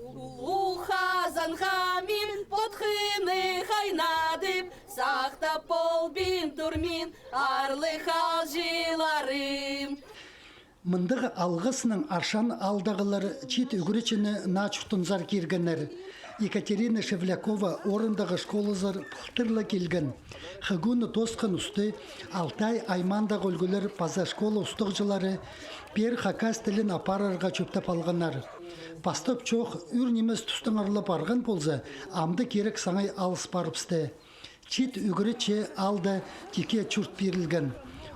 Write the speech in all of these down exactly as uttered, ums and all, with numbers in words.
Улуғ хазанға мин потхыны хайнадып, сахтап полбин тур мин аарлығ аалҷыларым. Мындағ алғыснаң Аршан аалдағылар чиит ӱгретчіні наа чуртынзар киргеннер. Екатерина Шевлякова орындағы школазар пылтырлап килген. ХГУ-ны тоосхан усты Алтай аймаандағы ӱлгӱлер паза школа устағҷылары пеер хакас тілін апарарға чӧптеп алғаннар. Пастап чоох ӱр нимес тустаңар ла парған полза, амды кирек саңай алыс парыбысты. Чиит ӱгретчі аалда тикке чурт пирілген.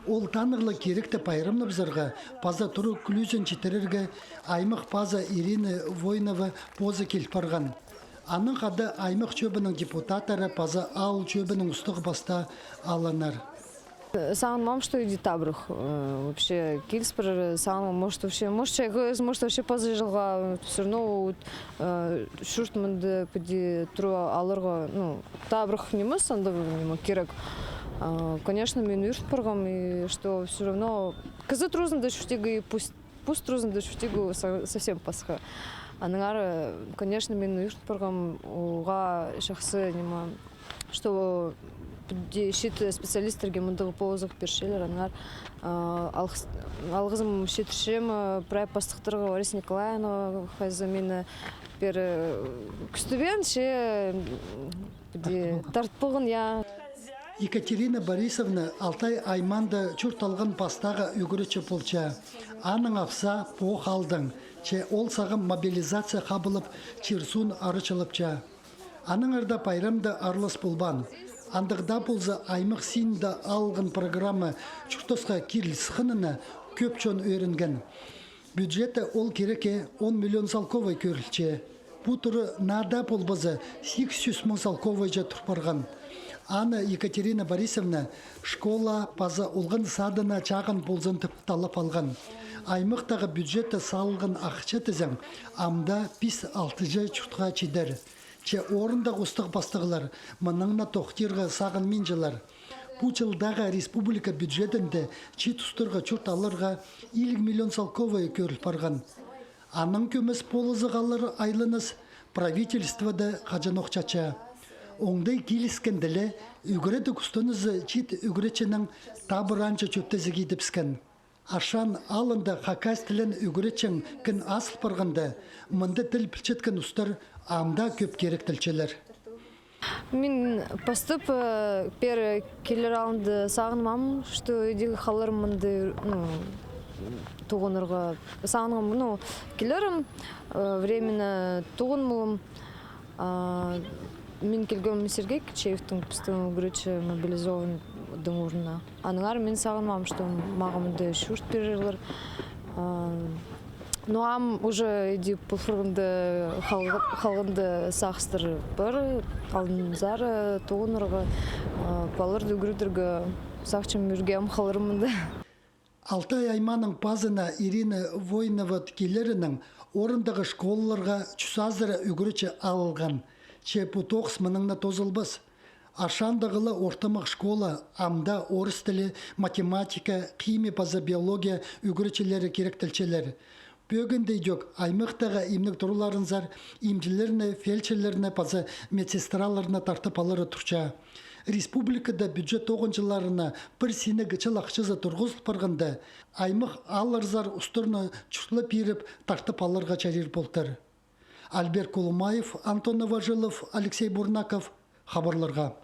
Ол танығ ла киректі пайрамнабызарға паза турығ кӱлӱзін читірерге аймах пазы Ирина Воинова позы кил парған. Аның хада аймах чӧбінің депутаттары паза аал чӧбінің устағ-пастаа аланнар. Сағынмаам, что иди табырах, э, вообще киліс парар, сағынмаам, может, вообще, может, чайғас, может, вообще пазы чылға, всё равно, вот, э, чурт мында піди тура аларға, ну, табырах нимес, андағ ниме кирек. А, конечно, мин ӱрт парғам, и что всё равно кізі туразында чуртирға, и пусть пусть туразында чуртирға со-, совсем пасха. Аннаңар, конечно, мин ӱрт парғам, уғаа чахсы ниме, что піди чиит специалистерге мындағ позығ пирчелер, аннаңар, а, алғыс-, алғызым читірчем, а, прай пастыхтарға, Лариса Николаевнаға, хайзы мині пеер, э, кӱстебеен, че, м, піди тартпаған, я. Екатерина Борисовна Алтай аймаанда чурт алған пастағы ӱгретчі полча. Аның апсаа пу халдаң, че ол сағам мобилизация хабылып, чир-суун арачылапча. Аннаңар даа пайрамда аралас полбаан. Андағ даа полза, аймах синінде алған программа чуртасха киріліс хынына кӧп чон ӧрінген. Бюджетте ол кирекке он миллион салковай кӧрілче. Пу туры наа даа полбаза, сигіс чӱс муң салковайҷа тур парған. Аны Екатерина Борисовна школа паза олған садына чағын ползын тіп таллап алған. Аймахтағы бюджетте салылған ахча тізең, амды пис-алтыҷа чуртха читер. Че орындағы устағ-пастағлар мыннаң на тохтирға сағынминчалар. Пу чылдағы республика бюджетінде чиит устарға чурт аларға илиг миллион салковай кӧріл парған. Аның кӧмес полызығ алар айланыс правительствода хаҷанох чатча. Оңдай киліскенде ле, ӱгредіг устанызы чиит ӱгретчінің табыранҷа чӧптезіг идібіскен. Аршан аалында хакас тілін ӱгретчең кін азыл парғанда, мында тіл пілчеткен устар ам даа кӧп киректелчелер. Мин пастап, э, пеер килер алнында сағынмаам, что иди халарым мында, ну, тоғынарға. Сағынғам, ну, килерім, э, временно тоғын полам. А, мин килгем Сергей Кичеевтің, пістің ӱгретчі, мобилизованныйдың орнына. Аннаңар мин сағынмаам, что мағаа мында чурт пирерлер. А, ну, ам уже иди пу форумда хал-, халғанда сағыстар пар, алнынзар тоғынарға, а, палаларды ӱгредерге сағынчам, ӱрге ам халарым мында. Алтай аймааның пазына Ирина Воинова килерінең орындағы школаларға чӱс азыра ӱгретчі алылған. Че пу тоғыс мыннаң на тоозылбас. Аршандағы ла ортымах школа, ам даа орыс тілі, математика, химия паза биология ӱгретчілері киректелчелер. Пӧгінде идӧк аймахтағы имнег тураларынзар имҷілерні, фельдшерлерні паза медсестраларны тартып алары турча. Республикада бюджет тоғынҷыларына пір синніг чыл ахчазы турғызыл парғанда, аймах аларзар устарны чуртап пиріп, тартып аларға чарир полтыр. Альберт Кулумаев, Антон Новожилов, Алексей Бурнаков, хабарларға.